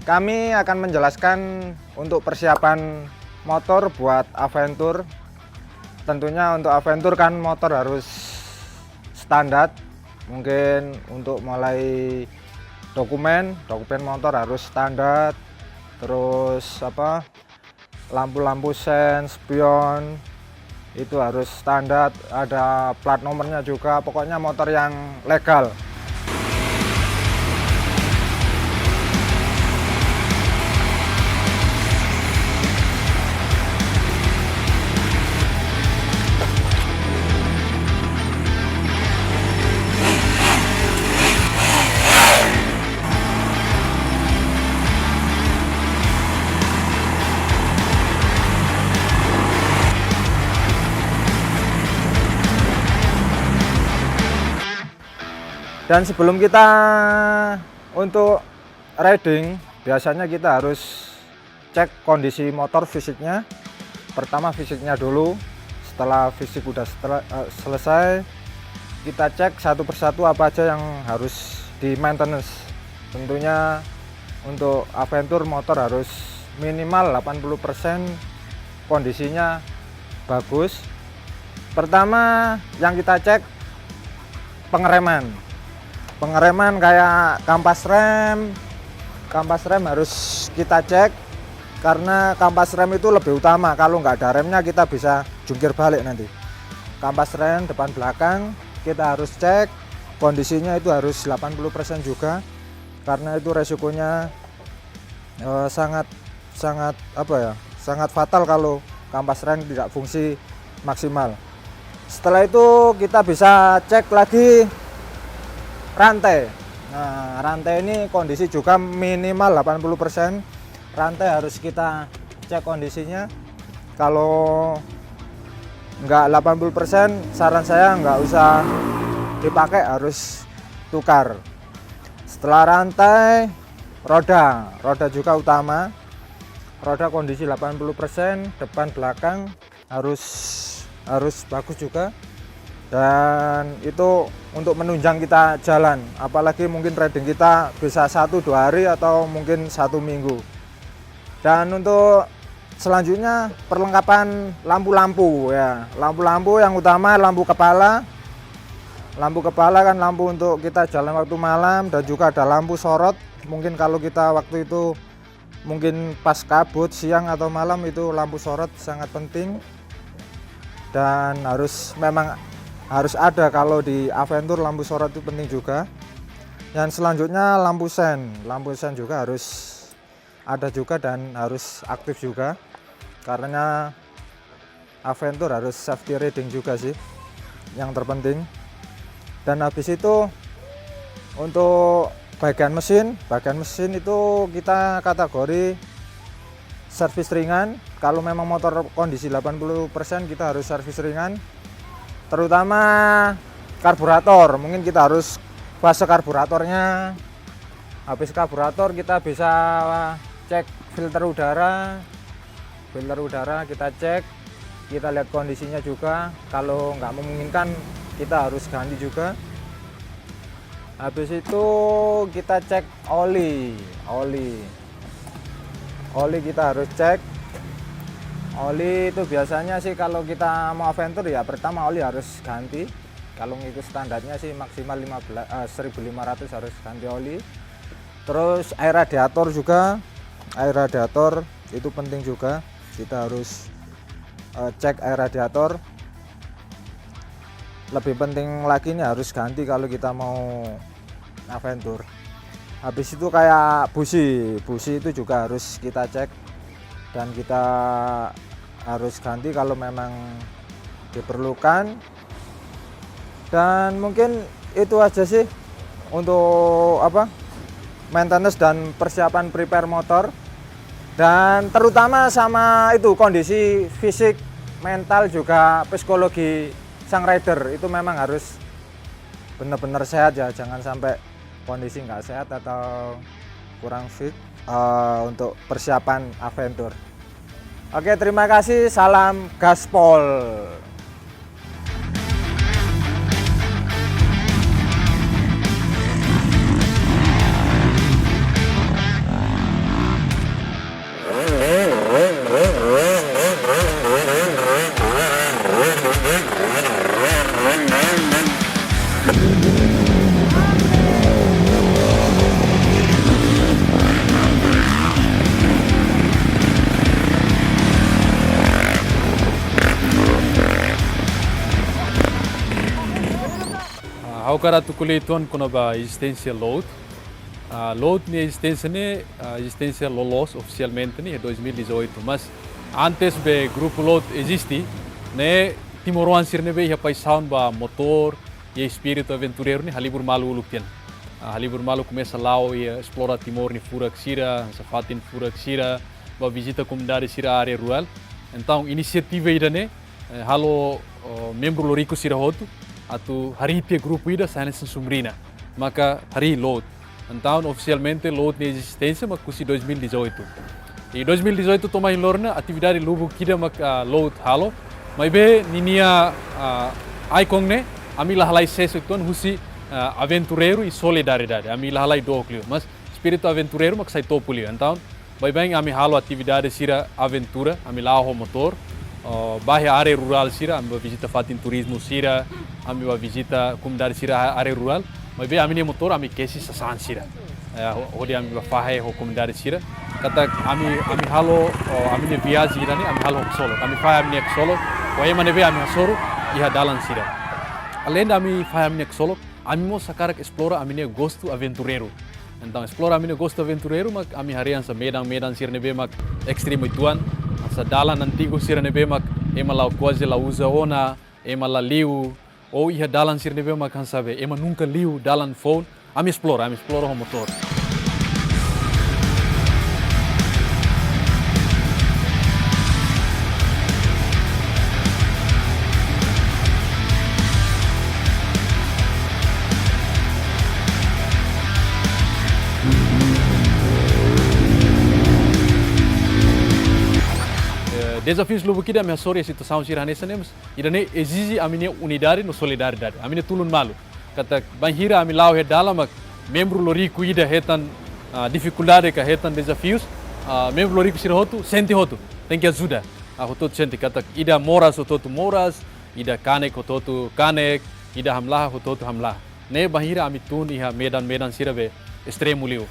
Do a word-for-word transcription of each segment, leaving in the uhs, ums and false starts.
Kami akan menjelaskan untuk persiapan motor buat Aventure. Tentunya untuk Aventure kan motor harus standar. Mungkin untuk mulai dokumen, dokumen motor harus standar. Terus apa, lampu-lampu sen, spion, itu harus standar, ada plat nomornya juga, pokoknya motor yang legal. Dan sebelum kita untuk riding, biasanya kita harus cek kondisi motor fisiknya. Pertama fisiknya dulu. Setelah fisik udah setelah, eh, selesai, kita cek satu persatu apa aja yang harus di maintenance. Tentunya untuk Aventure motor harus minimal delapan puluh persen kondisinya bagus. Pertama yang kita cek pengereman. Pengereman kayak kampas rem. Kampas rem harus kita cek karena kampas rem itu lebih utama. Kalau nggak ada remnya kita bisa jungkir balik nanti. Kampas rem depan belakang kita harus cek, kondisinya itu harus delapan puluh persen juga karena itu resikonya eh, sangat sangat apa ya, sangat fatal kalau kampas rem tidak fungsi maksimal. Setelah itu kita bisa cek lagi rantai. Nah, rantai ini kondisi juga minimal delapan puluh persen. Rantai harus kita cek kondisinya. Kalau nggak delapan puluh persen, saran saya nggak usah dipakai, harus tukar. Setelah rantai, roda, roda juga utama. Roda kondisi delapan puluh persen, depan belakang harus harus bagus juga. Dan itu untuk menunjang kita jalan, apalagi mungkin riding kita bisa satu dua hari atau mungkin satu minggu. Dan untuk selanjutnya perlengkapan lampu-lampu ya. Lampu-lampu yang utama lampu kepala. Lampu kepala kan lampu untuk kita jalan waktu malam dan juga ada lampu sorot. Mungkin kalau kita waktu itu mungkin pas kabut siang atau malam itu lampu sorot sangat penting dan harus memang harus ada kalau di Aventure lampu sorot itu penting juga. Dan selanjutnya lampu sen. Lampu sen juga harus ada juga dan harus aktif juga karena Aventure harus safety riding juga sih yang terpenting. Dan habis itu untuk bagian mesin, bagian mesin itu kita kategori servis ringan. Kalau memang motor kondisi delapan puluh persen kita harus servis ringan. Terutama karburator, mungkin kita harus fase karburatornya. Habis karburator kita bisa cek filter udara. Filter udara kita cek, kita lihat kondisinya juga. Kalau nggak memungkinkan kita harus ganti juga. Habis itu kita cek oli, oli. Oli kita harus cek. Oli itu biasanya sih kalau kita mau Aventure ya pertama oli harus ganti. Kalau ngikut standarnya sih maksimal lima belas, eh, seribu lima ratus harus ganti oli. Terus air radiator juga, air radiator itu penting juga. Kita harus eh, cek air radiator. Lebih penting lagi ini harus ganti kalau kita mau Aventure. Habis itu kayak busi, busi itu juga harus kita cek dan kita harus ganti kalau memang diperlukan. Dan mungkin itu aja sih untuk apa, maintenance dan persiapan prepare motor. Dan terutama sama itu kondisi fisik, mental juga psikologi sang rider itu memang harus benar-benar sehat ya, jangan sampai kondisi nggak sehat atau kurang fit eh, untuk persiapan Aventure. Oke, terima kasih, salam gaspol. Ah, ha'u hakarak atu ko'alia uitoan kona-ba ezisténsia Load. Ah, Load nia ezisténsia ne'e, ah, ezisténsia loloos ofisialmente ne'e dois mil e dezoito, mas antes be grupu Load eziste, ne'e timoroan sira ne'ebé iha paixaun ba motór, iha espíritu aventureiru ne'e halibur malu uluk tiha ona. Ah, halibur malu komesa la'o iha esplora Timor nia furak sira, hanesan fatin furak sira, bá vizita komunidade sira área rurál. Entaun, inisiativa ida-ne'e, eh, halo, oh, membru loriku sira hotu, atu harii tiha grupu ida sai hanesan Sumrina. Maka harii Load. Entaun, ofisialmente Load nia ezisténsia mak husi dois mil e dezoito. I dois mil e dezoito to'o mai loron ne'e atividade lubuk ida mak, ah, Load halo. Maibé ninia, ah, ikon ne'e, ami la halai sees uitoan husi, ah, aventureiru i solidariedade. Ami la halai dook liu. Mas espíritu aventureiru mak sai topu liu. Entaun, baibain ami halo atividade sira aventura, ami la'o ho motór, oh, bá iha área rurál sira, ami bá vizita fatin turizmu sira, ami bá vizita komunidade sira área rurál, maibé ami-nia motór ami kesi sasán sira. Eh, ho-, hodi ami bá fahe ho komunidade sira. Katak ami, ami halo, oh, ami-nia viajen ida-ne'e, ami halo ho ksolok. Ami fahe ami-nia ksolok, ho ema ne'ebé ami hasoru iha dalan sira. Aleinde ami fahe ami-nia ksolok, ami mós hakarak esplora ami-nia gostu aventureiru. Entaun, esplora ami-nia gostu aventureiru mak ami haree hanesan medan-medan sira ne'ebé mak ekstremu uitoan, hanesan dalan antigu sira ne'ebé mak ema la, kuaze la uza ona, ema la liu, ou iha dalan sira ne'ebé mak hanesan be ema nunka liu dalan foun, ami esplora, ami esplora ho motór. Eh, dezafius lubuk ida ami hasoru iha situasaun sira hanesan ne'e, mas ida-ne'e ezije ami-nia unidade no solidariedade. Ami-nia tulun malu. Katak bainhira ami la'o iha dalan mak membru loriku ida hetan, ah, difikuldade ka hetan dezafius, ah, membru loriku sira hotu sente hotu, tenke ajuda. Ah, hotu-hotu sente katak ida moras, hotu-hotu moras, ida kanek, hotu-hotu kanek, ida hamlaha, hotu-hotu hamlaha. Ne'e bainhira ami tun iha medan-medan sira be ekstremu liu.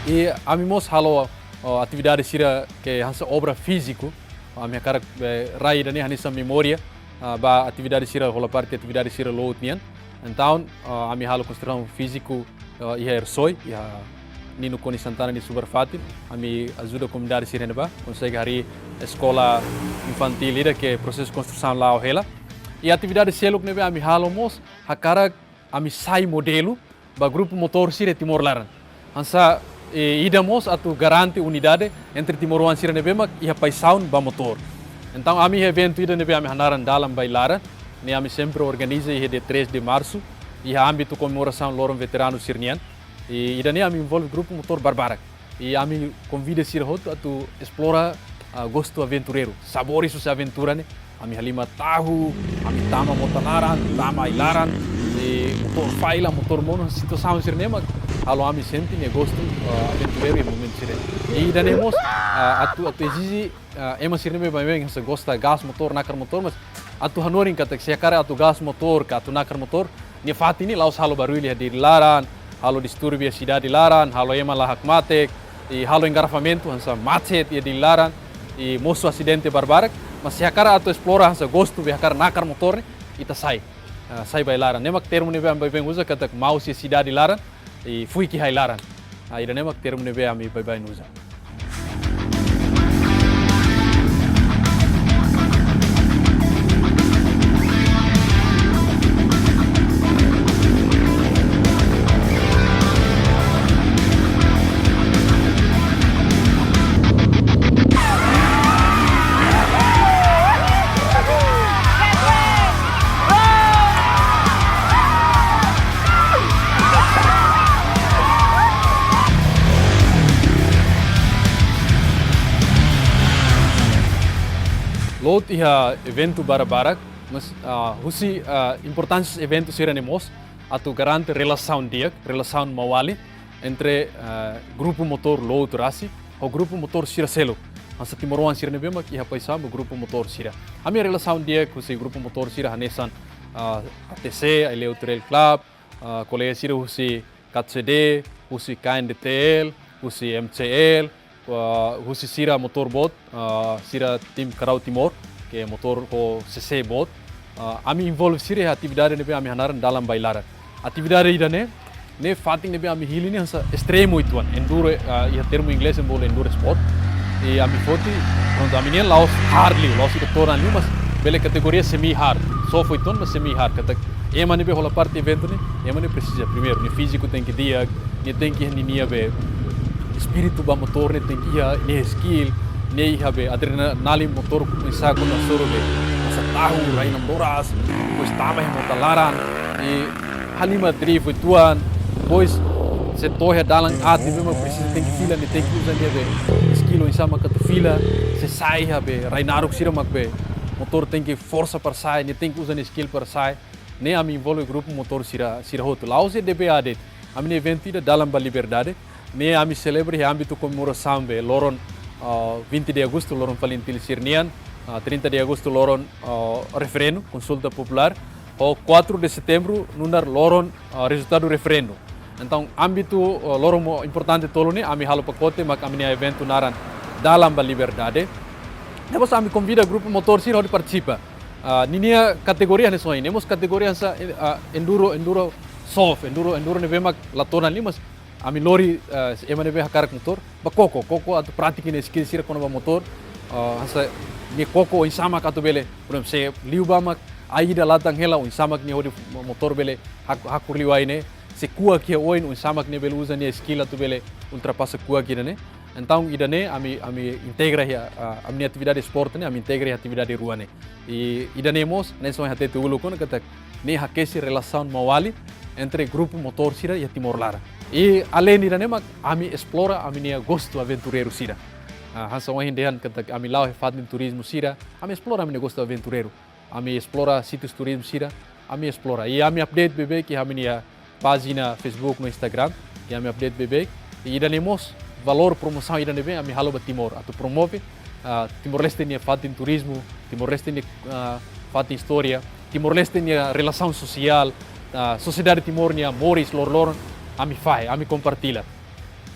I ami mós halo, oh, atividade sira ke hanesan obra fíziku, ami hakarak, eh, rai ida-ne'e hanesan memória, ah, ba atividade sira, hola parte atividade sira Load nian. Entaun, ah, ami halo konstrusaun fíziku, ah, iha Ersoy, iha Nino Konis Santana nia subar-fatin, ami ajuda komunidade sira ne'ebá, konsege harii eskola infantíl ida ke prosesu konstrusaun la'o hela. I atividade seluk ne'ebé ami halo mós, hakarak ami sai modelu ba grupu motór sira Timor laran. Hanesan, eh, ida mós atu garante unidade entre timoroan sira ne'ebé mak iha paixaun ba motór. Entaun, ami eventu ida ne'ebé ami hanaran Dalan ba Ai-Laran, ne'e ami sempre organiza iha dia três de março, iha ámbitu komemorasaun loron veteranu sira-nian. I ida-ne'e ami envolve grupu motór barbarak. I ami konvida sira hotu atu esplora, ah, gostu aventureiru. Sabores husi aventura ne'e. Ami halimar tahu, ami tama mota laran, tama ai-laran, i motór falla, motór monu, situasaun sira-ne'e mak halo ami sente ne'e gostu, ah, aventureiru iha momentu sira-ne'e. I ida-ne'e mós, ah, atu, atu ezije, ah, ema sira ne'ebé baibain hanesan gosta gás motór, nakar motór, mas atu hanorin katak se hakarak atu gás motór ka atu nakar motór, nia fatin ne'e la'ós halo barullu iha Dili laran, halo distúrbiu iha sidade laran, halo ema la hakmatek, i halo engarrafamentu, hanesan macet iha Dili laran, i mosu asidente barbarak, mas se hakarak atu esplora hanesan gostu be hakarak nakar motór ne'e, ita sai. Ah, sai ba ai-laran. Ne'e mak termu ne'ebé ami baibain uza katak maus iha sidade laran, i fuik iha ai-laran. Ah, ida-ne'e mak termu ne'ebé ami baibain uza. Loot iha eventu barak-barak, mas, ah, husi, ah, importánsia eventu sira-ne'e mós atu garante relasaun di'ak, relasaun maun-alin entre, ah, grupu motór Loot rasik ho grupu motór sira seluk. Hanesan timoroan sira ne'ebé mak iha paixaun ba grupu motór sira. Ami relasaun di'ak husi grupu motór sira hanesan, ah, A T C, Aileu Trail Club, ah, kolega sira husi K C D, husi K N D T L, husi M C L, ah, husi sira motór boot, ah, sira tim Karau Timor, ke motór ho C C boot. Ah, ami envolve sira iha atividade ne'ebé ami hanaran Dalan ba Ai-Laran. Atividade ida-ne'e, ne'e fatin ne'ebé ami hili ne'e hanesan estremu uitoan, enduro, ah, iha termu inglés ema bolu enduro sport. I ami foti, pronto, ami-nian la'ós hard liu, la'ós ida todan liu, mas bele kategoria semi hard. Soft uitoan, mas semi hard. Katak ema ne'ebé hola parte eventu ne'e, ema ne'e presiza primeiru, nia fíziku tenke di'ak, nia tenke iha ninia be espíritu ba motór, nia tenke iha nia skill, nia iha be adrenalina motór komesa kona hasoru be hanesan tahu, rai namdoras, depois tama iha mota laran, i halimar drift uitoan, depois se to'o iha dalan aat ne'ebé mak presiza tenke fila, nia tenke uza nia be skill oinsá mak atu fila, se sa'e iha be rai naruk sira mak be motór tenke forsa para sa'e, nia tenke uza nia skill para sa'e. Ne'e ami envolve grupu motór sira, sira hotu. La'ós iha D B A de'it. Ami-nia eventu ida Dalan ba Liberdade. Ne'e ami selebra iha ámbitu komemorasaun be loron, ah, vinte de agosto, loron FALINTIL sira-nian, ah, trinta de agosto, loron, ah, referendu, konsulta populár, ho quatro de setembro, nu'udar loron, ah, rezultadu referendu. Entaun, ámbitu, ah, loron mo-, importante tolu ne'e, ami halo pakote mak ami-nia eventu naran Dalan ba Liberdade. Depois ami konvida grupu motór sira hodi partisipa. Ah, ninia kategoria hanesan ohin, ne'e mós kategoria hanesan, ah, enduro, enduro soft, enduro, enduro ne'ebé mak la todan liu, mas ami lori, ah, ema ne'ebé hakarak motór, ba koko, koko atu pratika nia skill sira kona-ba motór, ah, hanesan nia koko oinsá mak atu bele, por ezemplu, se liu ba mak ai ida la tan hela, oinsá mak nia hodi motór bele hak-, hakur liu ai ne'e, se kuak iha oin, oinsá mak nia bele uza nia skill atu bele ultrapasa kuak ida-ne'e. Entaun, ida-ne'e ami, ami integra iha, ah, ami-nia atividade esporte ne'e, ami integra iha atividade rua ne'e. I ida-ne'e mós, hanesan ohin hatete uluk ona katak, ne'e hakesi relasaun maun-alin entre grupu motór sira iha Timor laran. I aleinde ida-ne'e mak ami esplora ami-nia gostu aventureiru sira. Ah, hanesan ohin dehan katak ami la'o iha fatin turizmu sira, ami esplora ami-nia gostu aventureiru. Ami esplora sítiu turizmu sira, ami esplora. I ami update beibeik iha ami-nia pájina Facebook no Instagram, i ami update beibeik. I ida-ne'e mós valór promosaun ida ne'ebé ami halo ba Timor, atu promove, ah, Timor-Leste nia fatin turizmu, Timor-Leste nia, ah, fatin istória, Timor-Leste nia relasaun sosiál, ah, sosiedade Timor nia moris loroloron, ami fahe, ami kompartilla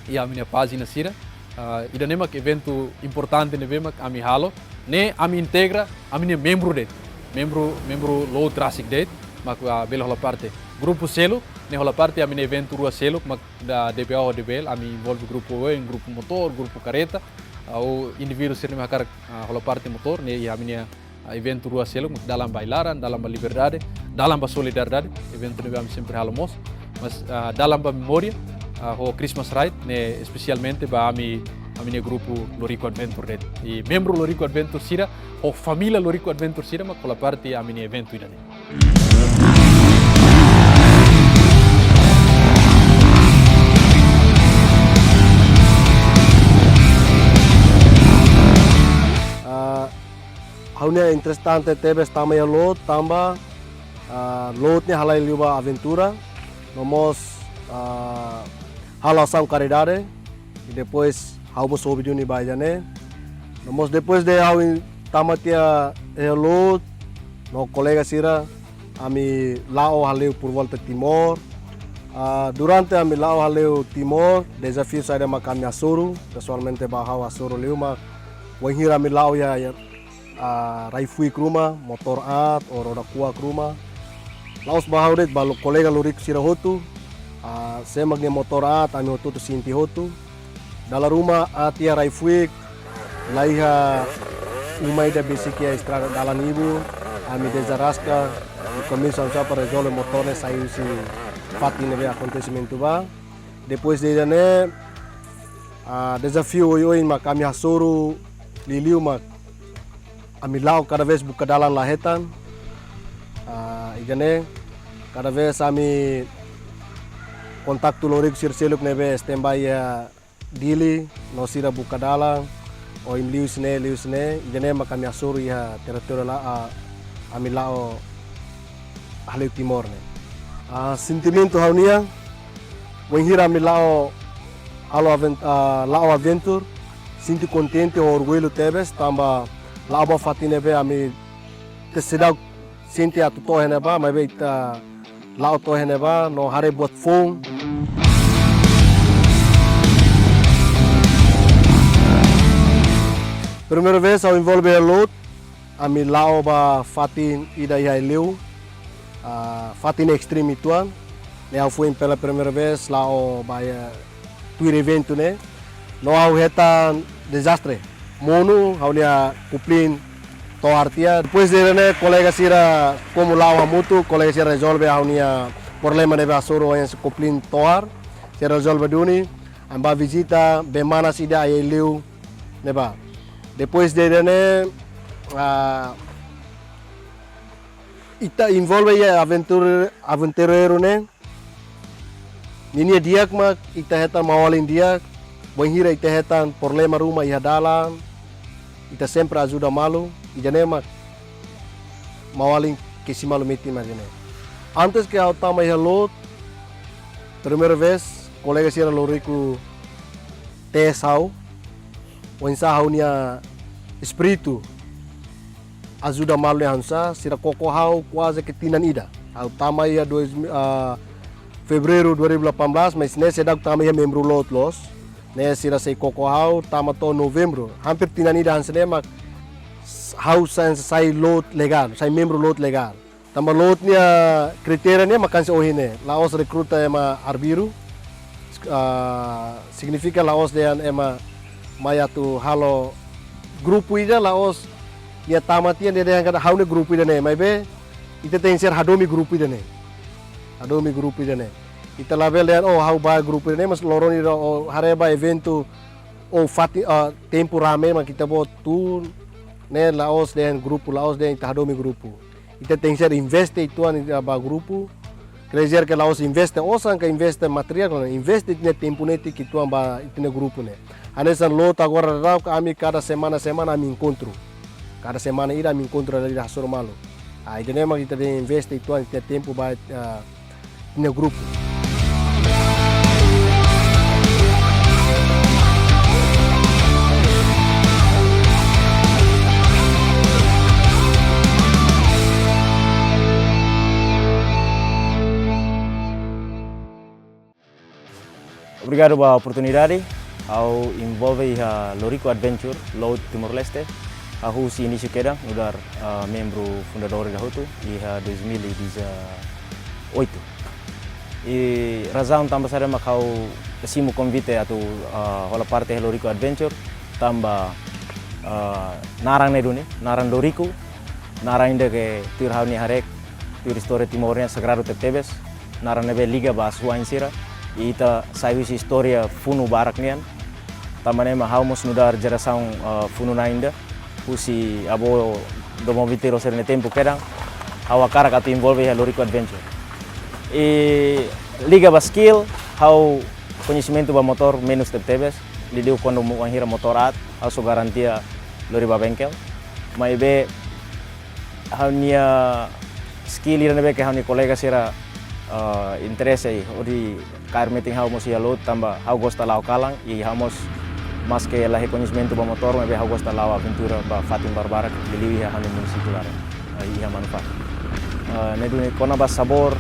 iha ami-nia pájina sira. Ah, ida-ne'e mak eventu importante ne'ebé mak ami halo. Ne'e ami integra ami-nia membru de'it. Membru, membru Loot rasik de'it mak, ah, bele hola parte. Grupu seluk ne'e hola parte ami-nia eventu rua seluk mak da D B A ho D B L, ami envolve grupu oioin, grupu motór, grupu karreta, ah, ou indivíduu sira ne'ebé hakarak, ah, hola parte motór, ne'e iha ami-nia ah, eventu rua seluk, Dalan ba Ai-Laran, Dalan ba Liberdade, Dalan ba Solidariedade, eventu ne'ebé ami sempre halo mós. Mas, ah, Dalan ba Memória, ah, ho Christmas Ride, ne'e espesialmente ba ami, ami-nia grupu Loriku Adventure de'it. I membru Loriku Adventure sira, ho família Loriku Adventure sira, mak hola parte ami-nia eventu ida-ne'e. Ah, ha'u-nia interesante tebes tama iha Loot, tanba, ah, Loot ne'e halai liu ba aventura, no mós, ah, halo asaun karidade, i depois ha'u mós hobi duni ba ida-ne'e. No mós depois de ha'u in-, tama tiha iha Loot, no kolega sira, ami la'o hale'u por volta Timor. Ah, durante ami la'o hale'u Timor, dezafiu saida mak ami hasoru, pesoalmente ba ha'u hasoru liu mak, wainhira ami la'o iha, iha, ah, rai-fuik ruma, motór aat, ou roda kuak ruma. La'ós ba ha'u de'it, ba lo-, kolega Loriku sira hotu, ah, sé mak nia motór aat, ami hotu-hotu sente hotu. Dala ruma aat iha rai-fuik, la iha uma ida besik iha estrada dalan ibun, ami dezaraska, i komesa oinsá para rezolve motór ne'e sai husi fatin ne'ebé akontesimentu ba. Depois de ida-ne'e, ah, dezafiu oioin mak ami hasoru liuliu mak ami la'o kada vez buka dalan la hetan. Ah, ida-ne'e, kada vez ami kontaktu Loriku sira seluk ne'ebé standby iha Dili, no sira buka dalan, ohin liu sira-ne'e, liu sira-ne'e, ida-ne'e mak ami hasoru iha territóriu la, ah, ami la'o hale'u Timor ne'e. Ah, sentimentu ha'u-nian, wainhira ami la'o, halo aven-, ah, la'o aventura, sente kontente, orgullu tebes, tanba la'o ba fatin ne'ebé ami ita seidauk sente atu to'o iha ne'ebá, maibé ita la'o to'o iha ne'ebá, no haree buat foun. Primeira vez ha'u envolve iha loot, ami la'o ba fatin ida iha Aileu, ah, fatin extreme uitoan, ne'e ha'u foin pela primeira vez la'o ba iha tuir eventu ne'e, no ha'u hetan dezastre. Monu, ha'u-nia kuplin tohar tiha. Depois de ne'e, kolega sira, komu la'o hamutuk, kolega sira rezolve ha'u-nia problema ne'ebé hasoru ho ha'u-nia kuplin tohar. Sira rezolve duni, ami bá vizita bee manas ida iha Aileu ne'ebá. Depois de ne'e, ah, ita envolve iha aventur-, aventureiru ne'e, ninia di'ak mak ita hetan maun-alin di'ak, bainhira ita hetan problema ruma iha dalan, ita sempre ajuda malu, ida-ne'e mak maun-alin kesi malu metin mak ida-ne'e. Antes ke ha'u tama iha loot, primeira vez, kolega sira Loriku tes ha'u, oinsá ha'u-nia espíritu ajuda malu ne'e hanesan, sira koko ha'u kuaze ke tinan ida. Ha'u tama iha dois mil, ah, Fevereiru dua ribu delapan belas, mas ne'e seidauk tama iha membru loot loos. Ne'e sira sei koko ha'u, tama to'o Novembru. Hampir tinan ida hanesan ne'e mak s-, ha'u sai, sai loot legál, sai membru loot legál. Tanba loot nia kritéria ne'e mak hanesan ohin ne'e. La'ós rekruta ema arbiru. Ah, signifika la'ós dehan ema mai atu halo grupu ida, la'ós nia tama tiha nia dehan katak ha'u ne'e grupu ida-ne'e. Maibé, ita tenke ser hadomi grupu ida-ne'e. Hadomi grupu ida-ne'e. Ita labele dehan, oh, ha'u ba grupu ida-ne'e, mas loron ida, oh, haree ba eventu, oh, fatin, ah, tempu rame mak ita-boot tun, ne'e la'ós dehan grupu, la'ós dehan ita hadomi grupu. Ita tenke ser investe uitoan iha ba grupu. Quer dizer ke la'ós investe osan ka investe materiál, investe ita-nia tempu netik uitoan ba ita-nia grupu ne'e. Hanesan loot agora daudaun ami kada semana-semana ami enkontru. Kada semana ida ami enkontru dala ida hasoru malu. Ah, ida-ne'e mak ita tenke investe uitoan ita-nia tempu ba, ah, ita-nia grupu. Obrigadu ba oportunidade. Ha'u envolve iha Loriku Adventure, Loot Timor-Leste. Ha'u husi inísiu kedan, nu'udar, ah, membru fundadór ida hotu, iha dois mil e dezoito. I razaun tanba saida mak ha'u simu konvite atu, ah, hola parte iha Loriku Adventure, tanba, ah, naran ne'e duni, naran Loriku, naran ida ke tuir ha'u-nia haree, tuir istória Timor nian sagradu tebetebes, naran ne'ebé liga ba asuwa'in sira, i ita sai husi istória funu barak nian, tanba ne'e mak ha'u mós nu'udar jerasaun, eh, funu na'in ida, husi avó domovitu sira-nia tempu kedan, ha'u hakarak atu envolve iha Loriku Adventure. I liga ba skill, ha'u koñesimentu ba motór menus tebetebes, liuliu kuandu mo-, wainhira motór aat, ha'u só garantia lori ba bengkel. Maibé, ha'u-nia skill ida ne'ebé ke ha'u-nia kolega sira, eh, interese hodi kaer metin ha'u mós iha loot tanba ha'u gosta la'o kalan i ha'u mós maske la iha koñesimentu ba motór maibé ha'u gosta la'o aventura ba fatin barbarak liuliu iha ha'u-nia munisípiu laran, eh, iha Manufak. Eh, ne'e duni kona-ba sabór,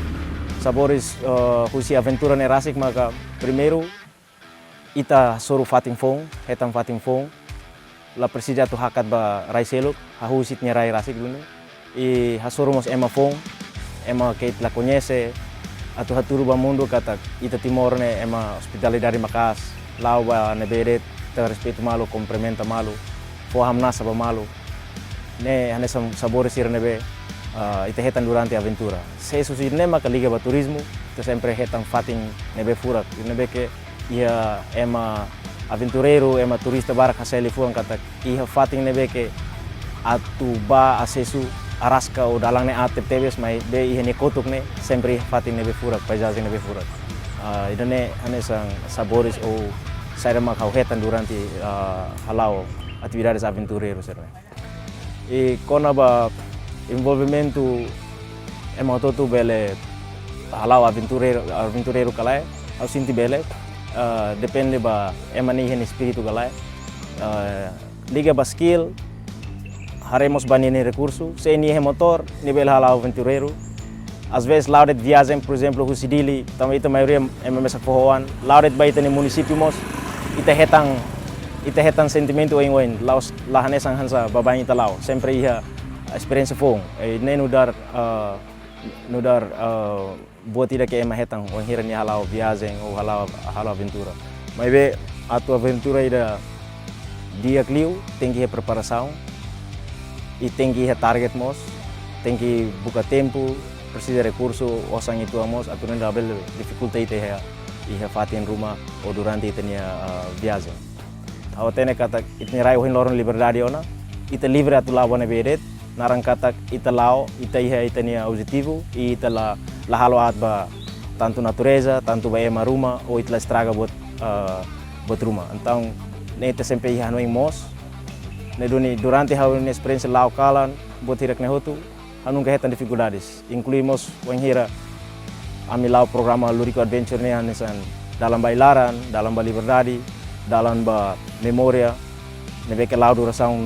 sabores, eh, husi aventura ne'e rasik maka primeiru ita hasoru fatin foun, hetan fatin foun, la presiza atu hakat ba rai seluk, hahú husi ita-nia rai rasik duni. I hasoru mós ema foun, ema ke ita la koñese, atu hatudu ba mundu katak ita Timor ne'e ema ospitalidade maka'as, la'o ba ne'ebé de'it ita respeitu malu, kumprimenta malu, fó hamnasa ba malu. Ne'e hanesan sabór sira ne'ebé, ah, ita hetan durante aventura. Sesu sira-ne'e maka liga ba turizmu, ita sempre hetan fatin ne'ebé furak, ne'ebé ke iha ema aventureiru, ema turista barak hase'e liafuan katak iha fatin ne'ebé ke atu bá asesu araska ou dalan ne'e aat tebes, maibé iha nia kotuk ne'e sempre iha fatin ne'ebé furak, paizajen ne'ebé furak. Ah, ida-ne'e hanesan sabores ou saida mak ha'u hetan durante, ah, hala'o atividades aventureiru sira-ne'e. I kona-ba envolvimentu ema hotu-hotu bele hala'o aventureiru, aventureiru ka lae, ha'u sente bele, ah, depende ba ema nia iha nia espíritu ka lae. Ah, liga ba skill, haree mós ba nia rekursu, se nia iha motór, nia bele hala'o aventureiru. Às vezes, la'o de'it viajen, por ezemplu, husi Dili, tanba ita maioria ema mesak foho-oan, la'o de'it ba ita-nia munisípiu mós, ita hetan, ita hetan sentimentu oioin, la'ós la hanesan hanesan baibain ita la'o, sempre iha esperiénsia foun. I ne'e nu'udar, ah, nu'udar, ah, buat ida ke ema hetan, wainhira nia hala'o viajen ou hala'o, hala'o aventura. Maibé, atu aventura ida di'ak liu, tenke iha preparasaun, i tenke iha target mós, tenke buka tempu, presiza rekursu, osan uitoan mós, atu nune'e labele difikulta ita iha, iha fatin ruma, ou durante ita-nia, ah, viajen. Ha'u hatene katak ita-nia rai ohin loron liberdade ona, ita livre atu la'o ba ne'ebé de'it, naran katak ita la'o, ita iha ita-nia objetivu, i ita la, la halo aat ba tantu natureza, tantu ba ema ruma, ou ita la estraga buat, ah, buat ruma. Entaun, ne'e ita sempre iha hanoin moos, ne'e duni durante ha'u-nia esperiénsia la'o kalan, buat hirak-ne'e hotu, ha'u nunka hetan difikuldades. Inklui mós wainhira ami la'o programa Luriko Adventure ne'e hanesan dalan ba ai-laran, dalan ba liberdade, dalan ba memória. Ne'ebé ke la'o durasaun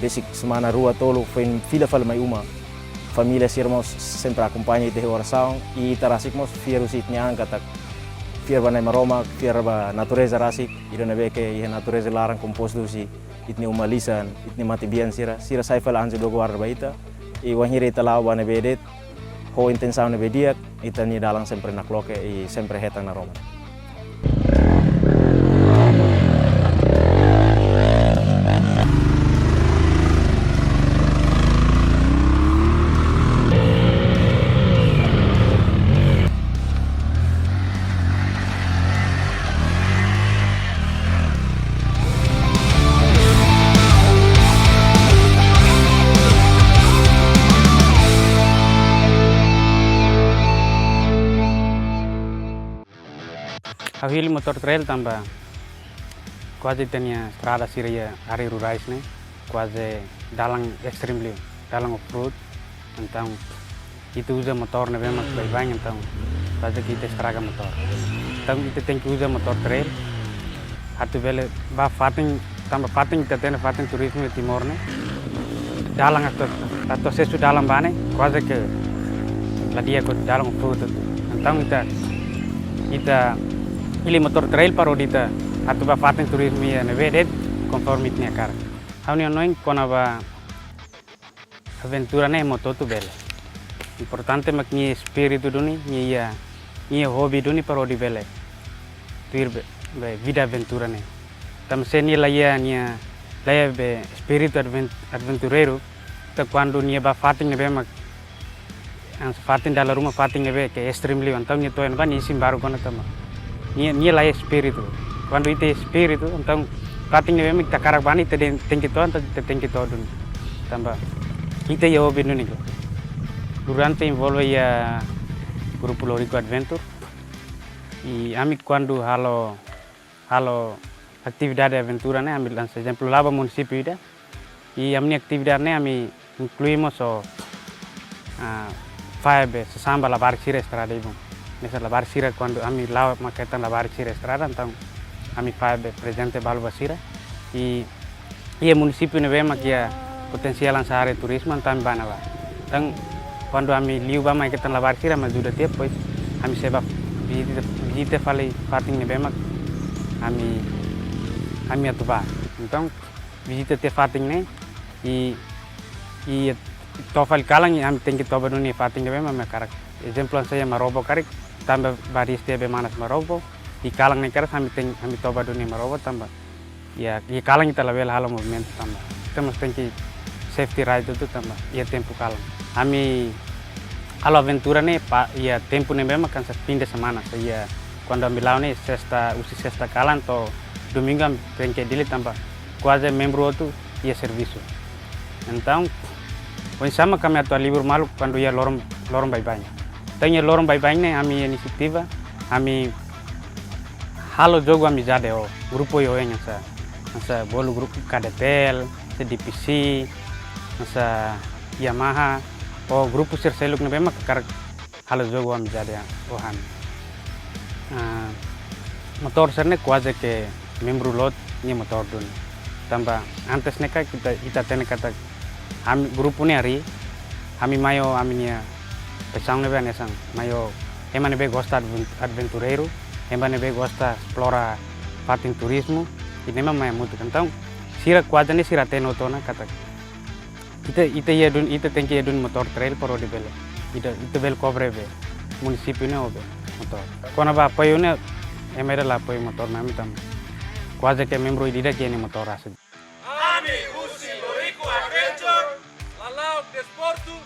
besik semana rua tolu, foin fila fali mai uma. Família sira mós sempre akompaña ita iha orasaun, i ita rasik mós fiar husi ita-nia an katak fiar ba Na'i Maromak, fiar ba natureza rasik, ida ne'ebé ke iha natureza laran kompostu husi ita-nia uma lisan, ita-nia matebian sira, sira sai fali anju da guarda ba ita. I wainhira ita la'o ba ne'ebé de'it, ho intensaun ne'ebé di'ak, ita-nia dalan sempre nakloke i sempre hetan naroman. Ha'u hili motór trail tanba kuaze ita-nia estrada sira iha área rurais ne'e, kuaze dalan ekstrem liu, dalan off-road. Entaun, ita uza motór ne'ebé mak baibain, entaun, kuaze ke ita estraga motór. Entaun, ita tenke uza motór trail, atu bele ba fatin, tanba fatin ita hatene fatin turizmu iha Timor ne'e, dalan atu, atu asesu dalan ba ne'e, kuaze ke la di'ak, dalan off-road. Entaun, ita, ita hili motór trail para hodi ita atu ba fatin turizmu iha ne'ebé de'it, konforme ita-nia hakarak. Ha'u-nia hanoin kona-ba aventura ne'e ema hotu-hotu bele. Importante mak nia espíritu duni, nia iha, nia hobi duni para hodi bele tuir be, be vida aventura ne'e. Tanba se nia la iha, nia la iha be espíritu adven-, aventureiru, ita kuandu nia ba fatin ne'ebé mak, hanesan fatin dala ruma, fatin ne'ebé ke ekstrem liu, entaun nia to'o iha ne'ebá nia isin baruk ona tanba nia, nia la iha espíritu. Kuandu ita iha espíritu, entaun fatin ne'ebé mak ita hakarak ba ne'e ita den-, tenke to'o, entaun ita tenke to'o duni. Tanba ita iha hobi duni. Durante envolve iha grupu Luriko Adventure, i ami kuandu halo, halo atividade aventura ne'e, ami hanesan ezemplu la'o ba munisípiu ida, i ami-nia atividade ne'e ami inklui mós, ah, fahe be sasán ba labarik sira estrada ibun. Hanesan labarik sira kuandu ami la'o mak hetan labarik sira estrada, entaun ami fahe be prezente balu ba sira. I, iha munisípiu ne'ebé mak iha potensiál hanesan área turizmu, entaun ami bá ne'ebá. Entaun kuandu ami liu bá mak hetan labarik sira, ami ajuda tiha, depois ami sei bá vizita, vizita fali fatin ne'ebé mak ami, ami atu bá. Entaun, vizita tiha fatin ne'e, i, i to'o fali kalan, i ami tenke toba duni fatin ne'ebé mak ami hakarak. Ezemplu hanesan iha Marobo karik, tanba baris tiha be manas Marobo, i kalan ne'e karik ami ten-, ami toba duni Marobo tanba iha, iha kalan ita labele halo movimentu tanba ita mós tenke safety ride hotu tanba iha tempu kalan. Ami halo aventura ne'e pa, iha tempu ne'ebé mak hanesan fin de semana, hanesan iha kuandu ami la'o ne'e sesta, husi sesta kalan to'o domingu ami tenke iha Dili tanba kuaze membru hotu iha servisu. Entaun, oinsá mak ami atu halibur malu kuandu iha loron, loron baibain. Entaun iha loron baibain ne'e ami inisiativa, ami halo jogu amizade ho grupu oioin hanesan, Hanesan bolu grupu K D T L, hanesan D P C, hanesan Yamaha, ou grupu sira seluk ne'ebé mak hakarak halo jogu amizade ho ha'u. Ah, motór sira-ne'e kuaze ke membru loos nia motór duni. Tanba antes ne'e ka ita, ita hatene katak ami grupu ne'e harii, ami mai ho ami-nia paixaun ne'ebé hanesan, mai ho ema ne'ebé gosta adven-, aventureiru, ema ne'ebé gosta esplora fatin turizmu, i ne'e mak mai hamutuk. Entaun, sira kuaze ne'e sira hatene hotu ona katak ita, ita iha duni, ita tenke iha duni motór trail para hodi bele, ita, ita bele kobre be munisípiu ne'e ho be motór. Kona-ba apoiu ne'e, ema ida la apoiu motór mai ami tanba kuaze ke membru ida-idak iha nia motór rasik. Ami husi Loriku Adventure, Lalaok Desportu,